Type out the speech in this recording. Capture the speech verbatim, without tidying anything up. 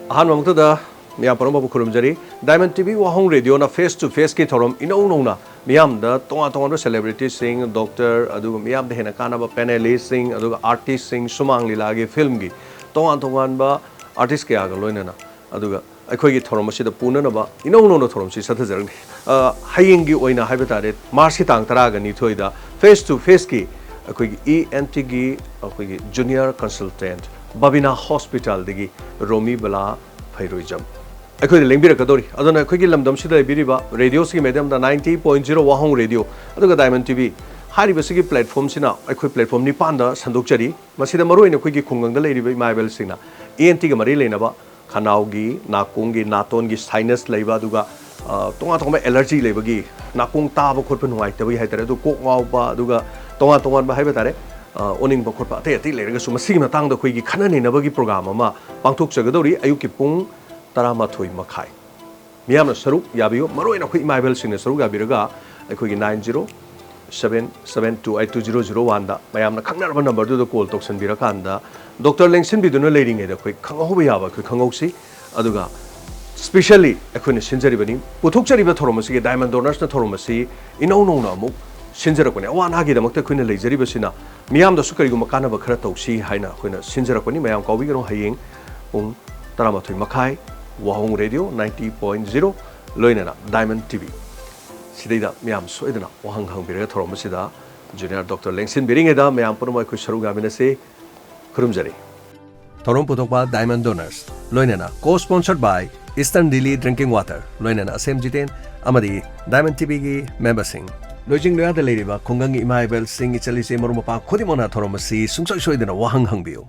ꯑꯍꯥꯟꯕꯃꯛꯇꯗ ꯃꯤꯌꯥꯝ ꯄꯨꯝꯅꯃꯛꯄꯨ ꯈꯨꯔꯨꯝꯖꯔꯤ꯫ Diamond T V ꯋꯥꯍꯣꯡ ꯔꯦꯗꯤꯑꯣꯅ face to faceꯀꯤ ꯊꯧꯔꯝ ꯏꯅꯧ ꯅꯧꯅ ꯃꯤꯌꯥꯝꯗ ꯇꯣꯉꯥꯟ ꯇꯣꯉꯥꯟꯕ celebrityꯁꯤꯡ, doctor, ꯑꯗꯨꯒ ꯃꯤꯌꯥꯝꯗ ꯍꯦꯟꯅ ꯀꯥꯟꯅꯕ panelistꯁꯤꯡ, ꯑꯗꯨꯒ artistꯁꯤꯡ, ꯁꯨꯃꯥꯡ ꯂꯤꯂꯥꯒꯤ, filmꯒꯤ ꯇꯣꯉꯥꯟ ꯇꯣꯉꯥꯟꯕ artist ꯀꯌꯥꯒ ꯂꯣꯏꯅꯅ, ꯑꯗꯨꯒ ꯑꯩꯈꯣꯏꯒꯤ ꯊꯧꯔꯝ ꯑꯁꯤꯗ ꯄꯨꯅꯅꯕ ꯏꯅꯧ ꯅꯧꯅ ꯊꯧꯔꯝꯁꯤ ꯆꯠꯊꯖꯔꯛꯂꯤ꯫ ꯑ, ꯍꯌꯦꯡꯒꯤ ꯑꯣꯏꯅ ꯍꯥꯏꯕ ꯇꯥꯔꯦ, Marchꯀꯤ ꯇꯥꯡ ꯇꯔꯥꯒ ꯅꯤꯊꯣꯏꯗ face to faceꯀꯤ ꯑꯩꯈꯣꯏꯒꯤ ENTꯒꯤ ꯑꯩꯈꯣꯏꯒꯤ junior consultant ꯕꯕꯤꯅꯥ hospitalꯗꯒꯤ ꯔꯣꯃꯤꯕꯂꯥ ꯐꯩꯔꯣꯏꯖꯝ ꯑꯩꯈꯣꯏꯗ ꯂꯦꯡꯕꯤꯔꯛꯀꯗꯧꯔꯤ꯫ ꯑꯗꯨꯅ ꯑꯩꯈꯣꯏꯒꯤ ꯂꯝꯗꯝꯁꯤꯗ ꯂꯩꯕꯤꯔꯤꯕ ꯔꯦꯗꯤꯑꯣꯁꯤꯒꯤ mediumꯗ ninety point zero ꯋꯥꯍꯣꯡ ꯔꯦꯗꯤꯑꯣ, ꯑꯗꯨꯒ Diamond T V ꯍꯥꯏꯔꯤꯕꯁꯤꯒꯤ platformꯁꯤꯅ ꯑꯩꯈꯣꯏ platform ꯅꯤꯄꯥꯟꯗ ꯁꯟꯗꯣꯛꯆꯔꯤ꯫ ꯃꯁꯤꯗ ꯃꯔꯨꯑꯣꯏꯅ ꯑꯩꯈꯣꯏꯒꯤ ꯈꯨꯡꯒꯪꯗ ꯂꯩꯔꯤꯕ ꯏꯃꯥ ꯏꯕꯦꯜꯁꯤꯡꯅ ENTꯒ ꯃꯔꯤ ꯂꯩꯅꯕ ꯈꯅꯥꯎꯒꯤ, ꯅꯥꯀꯣꯡꯒꯤ, ꯅꯥꯇꯣꯟꯒꯤ sinus ꯂꯩꯕ, ꯑꯗꯨꯒ, ꯑ, ꯇꯣꯉꯥꯟ ꯇꯣꯉꯥꯟꯕ allergy ꯂꯩꯕꯒꯤ, ꯅꯥꯀꯣꯡ ꯇꯥꯕ ꯈꯣꯠꯄ ꯅꯨꯡꯉꯥꯏꯇꯕꯒꯤ ꯍꯥꯏ ꯇꯥꯔꯦ, ꯑꯗꯨ ꯀꯣꯛ ꯉꯥꯎꯕ, ꯑꯗꯨꯒ ꯇꯣꯉꯥꯟ ꯇꯣꯉꯥꯟꯕ ꯍꯥꯏꯕ ꯇꯥꯔꯦ, ꯑ, ꯑꯣꯅꯤꯡꯕ ꯈꯣꯠꯄ ꯑꯇꯩ ꯑꯇꯩ ꯂꯩꯔꯒꯁꯨ, ꯃꯁꯤꯒꯤ ꯃꯇꯥꯡꯗ ꯑꯩꯈꯣꯏꯒꯤ ꯈꯟꯅ ꯅꯩꯅꯕꯒꯤ program ꯑꯃ ꯄꯥꯡꯊꯣꯛꯆꯒꯗꯧꯔꯤ꯫ ꯑꯌꯨꯛꯀꯤ ꯄꯨꯡ ꯇꯔꯥꯃꯥꯊꯣꯏ ꯃꯈꯥꯏ꯫ ꯃꯤꯌꯥꯝꯅ ꯁꯔꯨꯛ ꯌꯥꯕꯤꯌꯨ, ꯃꯔꯨꯑꯣꯏꯅ ꯑꯩꯈꯣꯏ ꯏꯃꯥ ꯏꯕꯦꯜꯁꯤꯡꯅ ꯁꯔꯨꯛ ꯌꯥꯕꯤꯔꯒ, ꯑꯩꯈꯣꯏꯒꯤ nine zero seven seven two eight two zero zero oneꯗ ꯃꯌꯥꯝꯅ ꯈꯪꯅꯔꯕ numberꯗꯨꯗ call ꯇꯧꯁꯟꯕꯤꯔꯀꯥꯟꯗ, doctor ꯂꯦꯡꯁꯤꯟꯕꯤꯗꯨꯅ ꯂꯩꯔꯤꯉꯩꯗ ꯑꯩꯈꯣꯏ ꯈꯪꯍꯧꯕ ꯌꯥꯕ ꯑꯩꯈꯣꯏ ꯈꯪꯍꯧꯁꯤ꯫ ꯑꯗꯨꯒ specially ꯑꯩꯈꯣꯏꯅ ꯁꯤꯟꯖꯔꯤꯕꯅꯤ, ꯄꯨꯊꯣꯛꯆꯔꯤꯕ ꯊꯧꯔꯝ ꯑꯁꯤꯒꯤ, Diamond Donorsꯅ ꯊꯧꯔꯝ ꯑꯁꯤ ꯏꯅꯧ ꯅꯧꯅ ꯑꯃꯨꯛ ꯁꯤꯟꯖꯔꯛꯄꯅꯤ꯫ ꯑꯋꯥ ꯑꯅꯥꯒꯤꯗꯃꯛꯇ ꯑꯩꯈꯣꯏꯅ ꯂꯩꯖꯔꯤꯕꯁꯤꯅ ꯃꯤꯌꯥꯝꯗꯁꯨ ꯀꯔꯤꯒꯨꯝꯕ ꯀꯥꯟꯅꯕ ꯈꯔ ꯇꯧꯁꯤ ꯍꯥꯏꯅ ꯑꯩꯈꯣꯏꯅ ꯁꯤꯟꯖꯔꯛꯄꯅꯤ꯫ ꯃꯌꯥꯝ ꯀꯥꯎꯕꯤꯒꯅꯨ, ꯍꯌꯦꯡ ꯄꯨꯡ ꯇꯔꯥꯃꯥꯊꯣꯏ ꯃꯈꯥꯏ, ꯋꯥꯍꯣꯡ ꯔꯦꯗꯤꯑꯣ ninety point zero, ꯂꯣꯏꯅꯅ Diamond T V꯫ ꯁꯤꯗꯩꯗ ꯃꯌꯥꯝ ꯁꯣꯏꯗꯅ ꯋꯥꯍꯪ ꯍꯪꯕꯤꯔꯒ ꯊꯧꯔꯝ ꯑꯁꯤꯗ junior doctor ꯂꯦꯡꯁꯤꯟꯕꯤꯔꯤꯉꯩꯗ ꯃꯌꯥꯝ ꯄꯨꯝꯅꯃꯛ ꯑꯩꯈꯣꯏ ꯁꯔꯨꯛ ꯌꯥꯃꯤꯟꯅꯁꯤ꯫ ꯈꯨꯔꯨꯝꯖꯔꯤ꯫ ꯊꯧꯔꯝ ꯄꯨꯊꯣꯛꯄ Diamond Donors, ꯂꯣꯏꯅꯅ co-sponsored by Eastern Daily Drinking Water, ꯂꯣꯏꯅꯅ ꯑꯁꯦꯝ ꯖꯤꯇꯦꯟ ꯑꯃꯗꯤ Diamond T Vꯒꯤ memberꯁꯤꯡ꯫ ꯂꯣꯏꯖꯤꯡ ꯂꯣꯌꯥꯗ ꯂꯩꯔꯤꯕ ꯈꯨꯡꯒꯪꯒꯤ ꯏꯃꯥ ꯏꯕꯦꯜꯁꯤꯡ, ꯏꯆꯜ ꯏꯆꯦ, ꯃꯔꯨꯞ ꯃꯄꯥꯡ ꯈꯨꯗꯤꯡꯃꯛꯅ ꯊꯧꯔꯝ ꯑꯁꯤ ꯁꯨꯡꯁꯣꯏ ꯁꯣꯏꯗꯅ ꯋꯥꯍꯪ ꯍꯪꯕꯤꯌꯨ꯫